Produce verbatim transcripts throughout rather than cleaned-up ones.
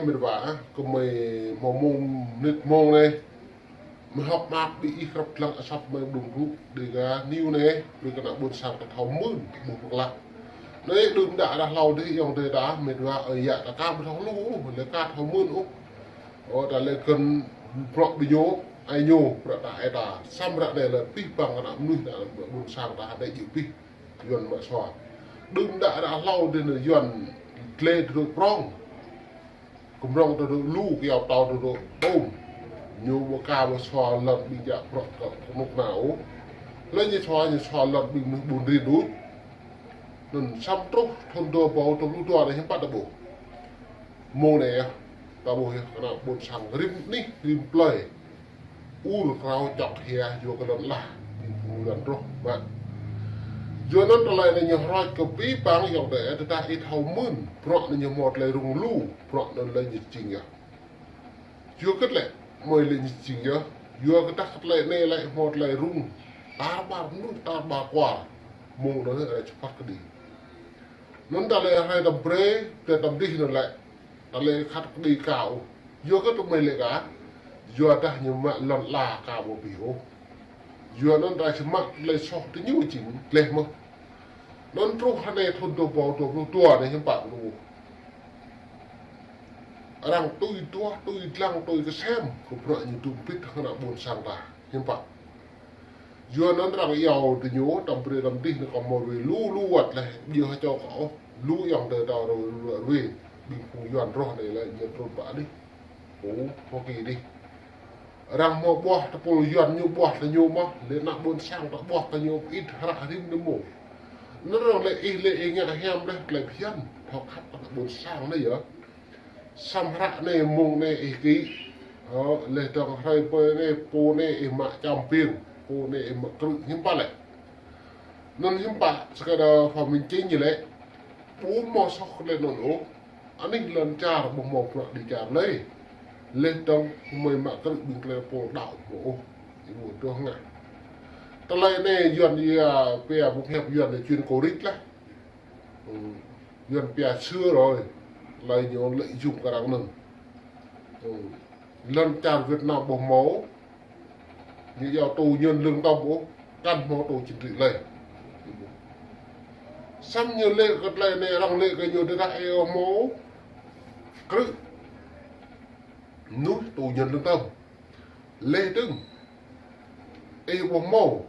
Mĕt wa, kơmơi hmâo mông mơnit mông anai. Mơi hơ̆k mơak ƀing ih krăp lăng asăp mơi ƀlung rŭ Dega News anai, brơi kơ ană ƀôn sang ta thâo mưn, ƀuh pơklă. Anai đưm đă ră hlâo dih ayŏng adơi ta, mĕt wa ơi yă ta aka ƀu thâo lu, lĕ aka thâo mưn ôh. Ơ, ta lĕ kơ̆n bruă ƀing ñu, ai ñu, bruă ta ai ta. Samơ̆ ră anai lĕ pih păng kơ ană mơnuih, ană ƀôn sang ta hơdai djơ̆ pih. Yuan mă sua. Đưm đă ră hlâo dih anai Yuan tlĕ tơdrô prong. Kơmrŏng tơdrô lu, kyâo pơtâo tơdrô tôm. Ñu ƀu aka ƀu sua lŏn ƀing jak prŏk kơ kơnuk kơna ôh. Lĕ ñu sua, ñu sua lŏn ƀing mơnuih ƀun rin đôč. Anŭn samơ̆ truh thŭn dua rơbâo dua pluh dua anai hiư̆m pă ta ƀuh. Mông anai yơh, ta ƀuh yơh, kơ ană ƀôn sang rĭm anih, rĭm plơi. Ur krao čŏk hia yua kơ lŏn ala, ƀing phung Yuan rŏh mă. Yua anŭn tơlơi anai ñu hrŏč kơ pih păng ayŏng adơi, tơdah ih thâo mưn, bruă anai ñu hmâo tơlơi rŭng lu, bruă anŭn lĕ ñu jing yơh. Yua kơ tơlơi, mơi lĕ ñu jing yơh, yua kơ tah kơ tơlơi anai lĕ hmâo tơlơi rŭng, tar ƀar mơnuih, tar ƀar kual, mông anŭn rai čơpăt kơđi. Anŭn tơlơi hrơi tơm brơi, tơlơi tơm dih anŭn lĕ, tơlơi khăt kơđi aka ôh. Yua kơ tơmơi lĕ aka, yua dah ñu mă lŏn ala aka ƀu pih ôh. Yua anŭn rai čơmă tơlơi soh tơ ñu jing gleh mơ̆n. Anŭn truh hơnai thŭn dua rơbâo dua pluh dua anai hiư̆m pă lu. Arăng tui duah, tui dlăng, tui kơsem, kơ bruă ñu dŭm bit hăng ană ƀôn sang ta, hiư̆m pă. Yua anŭn arăng iâu tơ ñu, tơm brơi tơm dih anai kơ hmâo wai lu lu wơ̆t lĕ, ƀiă hơčâo kơ ôh, lu ayŏng adơi ta rơ-, rơ-, rơwai, ƀing phung Yuan rŏh anai lĕ ñu trŭn pơ anih. Ơ, Hoa Kỳ dih. Arăng hmâo ƀuah tơpul Yuan ñu ƀuah tơ ñu mơ̆n, lĕ ană ƀôn sang ta ƀuah tơ ñu ĭt hră rĭm anai mơ̆n. Anŭn arăng lĕ ih lĕ ih ngă hiam lĕ, lĕ phiăn, thâo khăp kơ ană ƀôn sang anai yơh. Samơ̆ hră anai mông anai ih kĭ. Ơ, lĕ dơ̆ng hrơi pơ anai, pô anai ih mă čăm piêng, pô anai ih mă krư̆ hiư̆m pă lĕ. Anŭn hiư̆m pă, sekadar Phạm Minh Chính ñu lĕ. Ƀu hmâo soh kơ tơlơi anŭn ôh. Anih lŏn čar ƀu hmâo bruă dêh čar lơi. Lĕ dơ̆ng kơmơi mă krư̆ ƀing tơlơi pô đaŏ ƀu ôh. Ih ƀu tŭ ngă. Tơlơi anai Yuan ia pia ƀu hiăp Yuan anai chuyên cô rích lah. Ơ, Yuan pia xưa rồi, tơlơi ñu lợi dụng kơ arăng anŭn. Ơ, lŏn čar Việt Nam ƀu hmâo, ñu iâu tù nhân lương tâm ôh, kăn hmâo tù chính trị lơi. Samơ̆ ñu lĕ kơ tơlơi anai arăng lĕ kơ ñu tơdah ih ƀu hmâo krư̆ mơnuih tù nhân lương tâm. Lĕ dơ̆ng, ih ƀu hmâo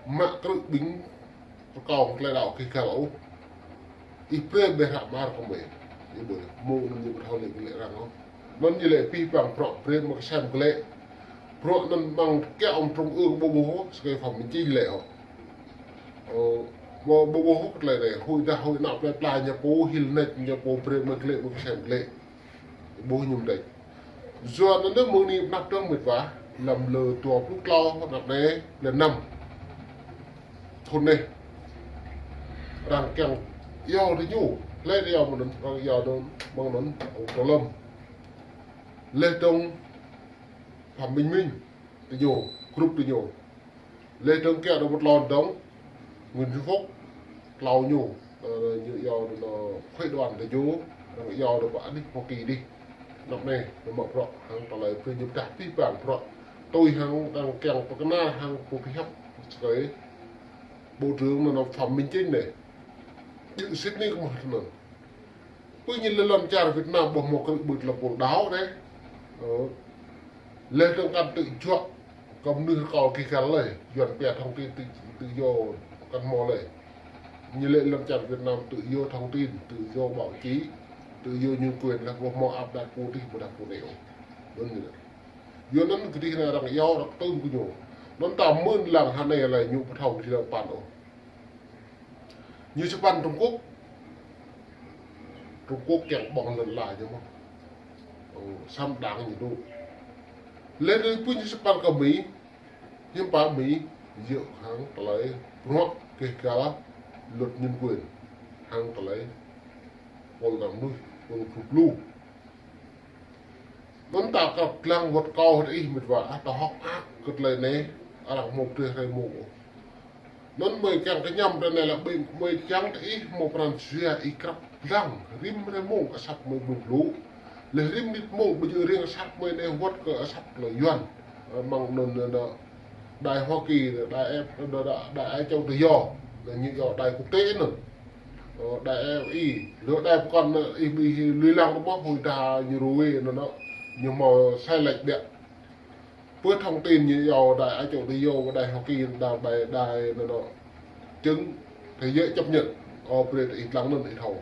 mă krư̆ ƀing rơkâo tơlơi đaŏ kih kal ôh. Ih brơi ƀĕ hră mơar kơmơi. Ih ƀuh, mông anŭn ñu ƀu thâo lĕ kơ lĕ arăng ôh. Anŭn ñu lĕ pih păng bruă brơi mă kơsem kơ lĕ. Bruă anŭn mơ̆ng kiăo mơ̆ng trung ương ƀu ƀuh ôh, sekơi Phạm Minh Chính lĕ ôh. Ơ, ƀu, ƀu ƀuh ôh kơ tơlơi anai. Huĭ dah huĭ ană plơi pla ñu pô, hil nač ñu pô brơi mă kơ lĕ, mă kơsem kơ lĕ. Ƀuh ñu mơ̆n đĕč. Yua anŭn anai mơ̆ng anai pơnăp dơ̆ng mĕt wa, lăm lơ dua pluh klâo, pơnăp anai, blan năm. Thŭn anai. Arăng kiăng iâu tơ ñu, lĕ iâu mơ̆ng anŭn, arăng iâu anŭn, mơ̆ng anŭn, ơ, Tô Lâm. Lĕ dơ̆ng Phạm Bình Minh, tơ ñu, group tơ ñu. Lĕ dơ̆ng kiăo dua pluh klâo dơ̆ng, Nguyễn Xuân Phúc, klâo ñu, ơ, ñu iâu anŭn, ơ, phái đoàn tơ ñu, arăng iâu anŭn pơ anih Hoa Kỳ dih. Anăp anai, anŭn mă bruă, hăng tơlơi brơi ñu pơdah pih păng bruă. Tui hăng arăng kiăng pơkơna hăng pô pơhiăp, sekơi Bộ trưởng anŭn Phạm Minh Chính anai. Djơ̆ sĭt anai kơ mơ̆ tơ anŭn. Pơ ñu lĕ lŏn čar Việt Nam ƀu hmâo krư̆ ƀơi tơlơi pô đaŏ anai. Ơ. Lĕ dơ̆ng kăn tŭ juă kơ mơnuih rơkâo kih kal lơi. Yuan pia thông tin tự, tự do kăn hmâo lơi. Ñu lĕ lŏn čar Việt Nam tự do thông tin, tự do báo chí, tự do nhân quyền lĕ ƀu hmâo áp đặt pô dih, ƀu dah pô anai ôh. Anŭn ñu lĕ. Yua anŭn kơ dih anai arăng iâu arăng tơm kơ ñu. Anŭn ta mưn lăng hơnai lĕ ñu ƀu thâo dih lăng păn ôh. Ñu čơpăn Trung Quốc. Trung Quốc kiăng ƀơ̆ng lŏn ala ñu mơ̆n. Ơ, samơ̆ đang ñu dŏ. Lĕ anai pơ ñu čơpăn kơ Mi, hiư̆m pă Mi, djơ̆ hăng tơlơi bruă kih kal luật nhân quyền, hăng tơlơi pô ană mơnuih, pô group lu. Anŭn ta krăp lăng wơ̆t kâo hơdră ih mĕt wa, ta hơ̆k mơak kơ tơlơi anai, arăng hmâo pơtreh rai mông ôh. Anŭn mơi kiăng kơ ñăm tơ anai lĕ ƀing mơi kiăng tơ ih hmâo pran jua ih krăp lăng, rĭm hrơi mông asăp mơi ƀuh lu. Lĕ rĭm mơnit mông, ƀu djơ̆ riêng asăp mơi anai, wơ̆t kơ asăp lĕ Yuan. Ơ, mơ̆ng anŭn anŭn anŭn, đài Hoa Kỳ, đài Ê-, đài, đài, đài Á Châu Tự Do, anŭn ñu yua đài quốc tế anŭn. Ơ, đài Ê-, Ê-, lĕ đài pơkŏn anŭn, ih ƀu ih lui lăng tơ mơ̆, huĭ ta ñu ruai anŭn anŭn, ñu hmâo sai lệch biă. Pơ thông tin ñu yua đài Á Châu Tự Do, đài Hoa Kỳ, đài, đài, đài anŭn anŭn. Chứng thế giới chấp nhận. Ơ, brơi tơ ih lăng anŭn ih thâo.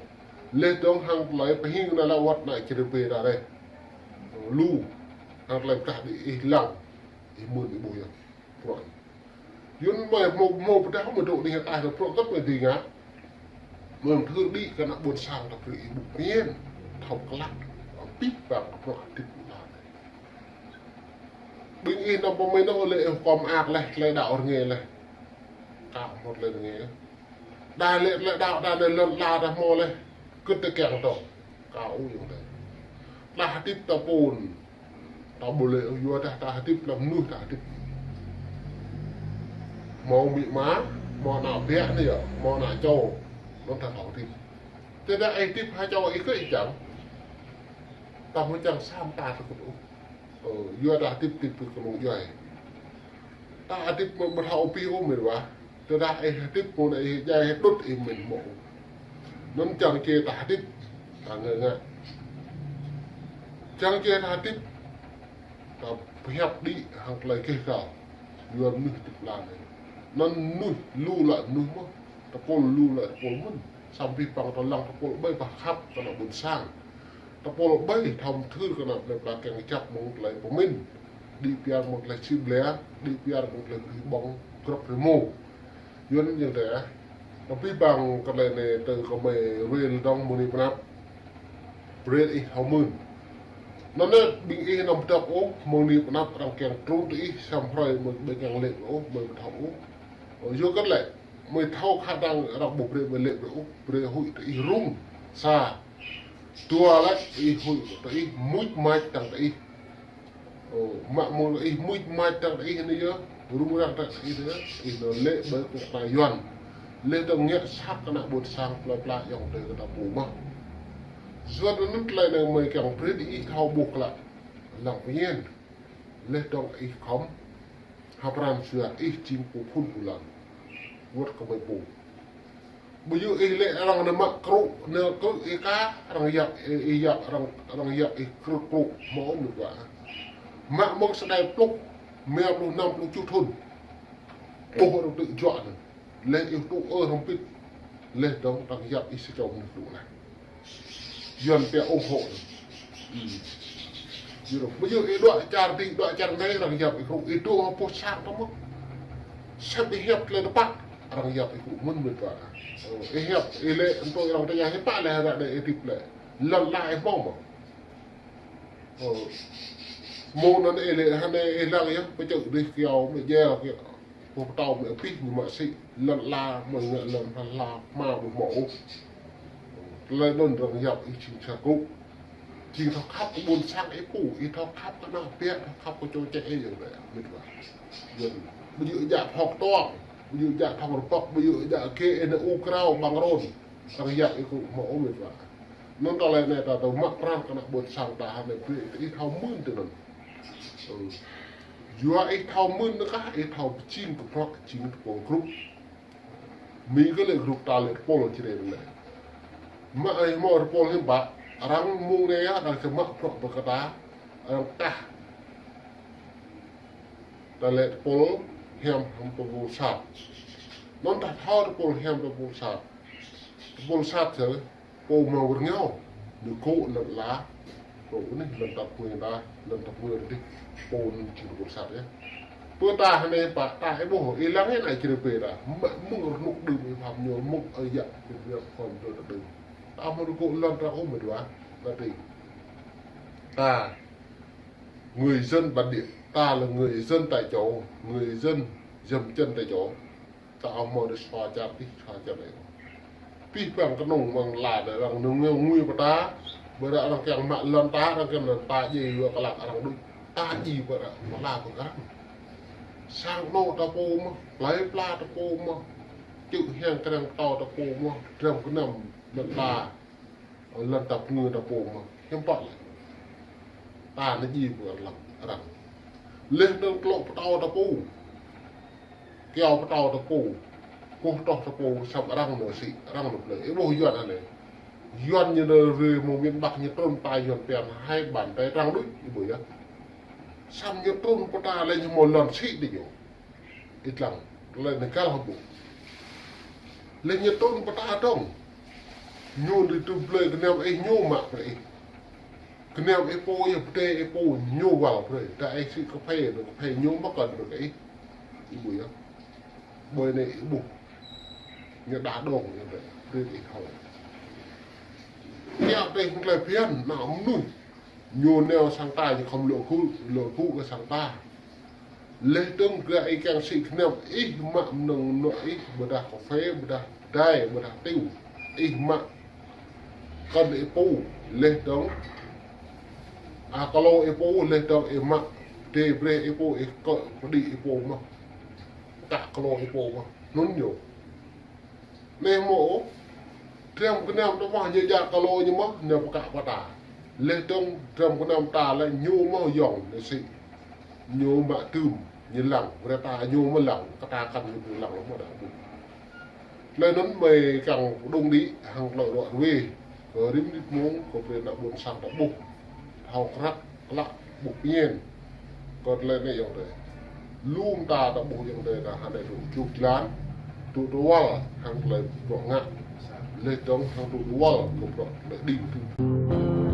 Lĕ dong hăng tơlơi pơhing anŭn lĕ wơ̆t anai črê pê đa đeh. Lu. Hăng tơlơi pơdah đĭ ih lăng. Ih mưn ih ƀuh yơh. Bruă. Yuan mơi hmâo, hmâo pơdah mơi dŏ đĭ hăng ai tơ bruă kơ̆t mơi đĭ ngă. Mơ̆ng thưr đĭ kơ ană ƀôn sang ta brơi ih ƀuh miên. Thâo klă. Abih bang bruă hơdip ta anai. Ƀing ih nao pơ mơi anŭn lĕ ih kơ mơak leh, tơlơi đaŏ rơngai leh. Ka hmâo tơlơi rơngai. Đa lĕ tơlơi đaŏ, đa lĕ lŏn ala ta hmâo leh. Kơ̆t tơ kiăng tŏ. Ka ôh yơh tơ. Tơdah hơdip ta pun. Ta ƀu lĕ yua dah ta hơdip lăm mơnuih ta hơdip. Hmâo amĭ ama, hmâo ană ƀiă anai yơh, hmâo ană čô. Anŭn ta thâo hơdip. Tơdah ih hơdip ha čô ih kơ ih čang. Ta hmâo čang sa mơta tơkŭt ôh. Ơ, yua dah hơdip hơdip kơ kơnung djuai. Ta hơdip mơ̆ ƀu thâo abih ôh mĕt wa. Tơdah ih hơdip mơ̆n ih djai hơdut ih mĭn mơ̆. Anŭn čang čê ta hơdip, ta ngă ngă. Čang čê ta hơdip, ta pơhiăp đĭ hăng tơlơi keh kal. Yua mơnuih hơdip lăn anai. Anŭn mơnuih lu lĕ mơnuih mơ̆n. Tơpul lu lĕ tơpul mơ̆n. Samơ̆ abih bang ta lăng tơpul ƀai bah khăp kơ ană ƀôn sang. Tơpul ƀai thâo mơthưr kơ ană plei pla kiăng kơjăp mơ̆ng tơlơi pơmĭn. Đĭ piar mơ̆ng tơlơi sĭ ble, đĭ piar mơ̆ng tơlơi bih ƀong grăp rơmô. Yuan ñu tơ ah. Abih bang kơ tơlơi anai tơ kơ mơi ruai lĕ dong mơ̆ng anai pơ anăp. Brơi ih thâo mưn. Anŭn anai ƀing ih anăm pơdŏp ôh, mơ̆ng anai pơ anăp arăng kiăng trŭn tơ ih, samơ̆ hrơi mơi ƀu kiăng lĕ ôh, mơi ƀu thâo ôh. Ơ, yua kơ lĕ, mơi thâo khả năng arăng ƀu brơi mơi lĕ brơi ôh, brơi huĭ tơ ih rŭng. Sa. Dua lĕ, ih huĭ tơ ih, mưč mač tăng tơ ih. Ơ, mă mơ̆ng ih mưč mač tăng tơ ih anai yơh, rŭng răng tăng tơ ih anai yơh, ih anŭn lĕ ƀơi kơnuk kơna Yuan. Lĕ dong ngă sat kơ ană ƀôn sang plei pla ayŏng adơi kơ ta pô mơ̆n. Yua anŭn tơlơi anai mơi kiăng brơi ih thâo ƀuh klă. Lăng pơñen. Lĕ dong ih khŏm. Ha pran jua ih jing pô phŭn pô lăn. Wơ̆t kơ mơi pô. Ƀu djơ̆ ih lĕ arăng nao mă krŭ, nao krŭ ih ka, arăng yap, ih yap, arăng, arăng yap ih krŭ krŭ, hmâo mĕt wa. Mă mơ̆ng sơdai pluh, mia pluh năm pluh tơjuh thŭn. Ƀuh arăng tŭ juă anŭn. Lĕ ih tŭ ơ hrŏm pit. Lĕ dong arăng yap ih sa čô mơnuih tŭ anai. Yuan pia ủng hộ. Ư. Yua dah, ƀu djơ̆ ih đuaĭ čar adih, đuaĭ čar anai, arăng yap ih krŭ, ih dŏ ha boh sang tơ mơ̆. Sĕp ih hiăp tơlơi tơpă, arăng yap ih krŭ mơ̆n mĕt wa. Ơ, ih hiăp, ih lĕ, anŭn tui arăng tơña hiăp pă lĕ, arăng đe ih hơdip lĕ. Lăn ala ih hmâo mơ̆. Ơ, mơ̆ng anŭn ih lĕ, hơnai ih lăng yơh, pơčơ̆ dih kiao, mĕ jel kiao. Pô pơtao mĕ abih ñu mă sĭ, lăn ala mơi ngă lăn ala hmua ƀu hmâo ôh. Tơlơi anŭn arăng yap ih jing sa krŭ. Jing thâo khăp kơ ƀôn sang ih pô, ih thâo khăp kơ ană ƀiă, thâo khăp kơ čô čĕ ih yơh lĕ, mĕt wa. Yơh, ƀu djơ̆ djă phŏk tuang, ƀu djơ̆ djă thŏng rơbŏk, ƀu djơ̆ djă kê ih nao u krao ƀăng rôn. Arăng yap ih krŭ hmâo ôh mĕt wa. Anŭn tơlơi anai ta tŭ mă pran kơ ană ƀôn sang ta hơnai brơi ih thâo mưn tui anŭn. Ơ. Yua ih thâo mưn anŭn kah, ih thâo pơjing kơ bruă, jing tơpul grup. Mi kơ lĕ grup ta lĕ tơpul čơđai anai. Mă ih hmâo tơpul hiư̆m pă, arăng mơ̆ng anai yơh, arăng čơmă bruă ƀơi kơ ta, arăng kah. Ta lĕ tơpul hiam hăng tơpul sat. Anŭn ta thâo tơpul hiam tơpul sat. Tơpul sat yơh. Pô mă wơr ngeo, ñu gŏ lăn ala, gŏ anai lăn tap mơi ta, lăn tap mơi ta dih, pô anŭn jing tơpul sat yơh. Pơ ta hơnai pă, ta ih ƀuh, ih lăng ih anai čơrê pê ta, mă mơ̆ng rơnŭk đưm ih pham ñu, mơ̆ng ơi yă, ih biă khom dơ ta đưm. Ta hmâo gŏ lăn ta ôh mĕt wa, ta dih. Ta, người dân bản địa, ta là người dân tại chỗ, người dân dậm chân tại chỗ. Ta ƀu hmâo đe sua čar adih, sua čar anai. Abih bang kơnung mơ̆ng lăn anai arăng nao ngeo ngui pơ ta, ƀơi arăng kiăng mă lăn ta, arăng kiăng lăn ta djai yua kơ lăng arăng đôč. Ta djai ƀơi arăng, mă lăn ƀơi arăng. Sang anŏ ta pô mơ̆n, plei pla ta pô mơ̆n. Hiam kreng pơtâo ta pô mơ̆, dram gơnam lŏn ta, lŏn ta pơngư ta pô mơ̆, hiam pă lĕ. Ta anai djai pơ arăng. Laih anŭn klŏ pơtâo ta pô. Kiao pơtâo ta pô. Kơkuh tŏh ta pô, samơ̆ arăng nao sĭ, arăng nao plơi. Ih ƀuh Yuan anai. Yuan ñu nao rơi mơ̆ng miền Bắc ñu trŭn ta Yuan pian hai bàn tay trắng đuč, ih ƀuh yơh. Samơ̆ ñu trŭn pơ ta lĕ ñu hmâo lŏn sĭ đĭ ñu. Ih lăng, lĕ anai găl hơbŭ. Lĕ ñu trŭn pơ ta dơ̆ng. Ñu đĭ tŭ blơi gơnam ih ñu mă brơi ih. Gơnam ih pô yơh pơdai ih pô ñu wăl brơi. Ta ih sĭ kơphê, kơphê ñu mă kơ̆n brơi kơ ih. Ih ƀuh yơh. Ƀơi anai ih ƀuh. Ñu đah dơ̆ng ñu brơi. Brơi ih thâo. Kiăng tơlơi phiăn, ană mơnuih. Ñu nao sang ta, ñu khŏm lŏ gŭ, lŏ gŭ kơ sang ta. Laih dơ̆ng gah ih kiăng sĭ gơnam ih mă mơnơ̆ng mơnuă ih, ƀôdah kơphê, ƀôdah pơdai, ƀôdah tiu. Ih mă kơ̆n ih pô, laih dơ̆ng. A, klô ih pô, laih dơ̆ng ih mă. Dêh brơi ih pô, ih kơ pơđĭ ih pô mơ̆. Kă klô ih pô mơ̆. Anŭn ñu. Anai mơ̆, dram gơnam ta mơ̆ ñu djă klô ñu mơ̆, ñu pơkă pơ ta. Laih dơ̆ng dram gơnam ta lĕ ñu mơ̆ yŏng ñu sĭ. Ñu mă tưm, ñu lăng, brơi ta ñu mơ̆ lăng, kơ ta kăn ñu lăng lŏ mơ̆ đa ƀu. Laih anŭn mơi kiăng pơđŭng đĭ hăng tơlơi ruă ruê. Kơ rĭm rit mông, kơ brơi ană ƀôn sang ta ƀuh. Thâo krăk, klă, ƀuh pơñen. Kơ tơlơi anai yŏng adơi. Lŏm ta ta ƀuh yŏng adơi ta hăng adơi tŭ čuk jơlan. Tŭ tơwăl hăng tơlơi bruă ngă. Laih dơ̆ng hăng tŭ tơwăl kơ bruă tơlơi đing tŭ.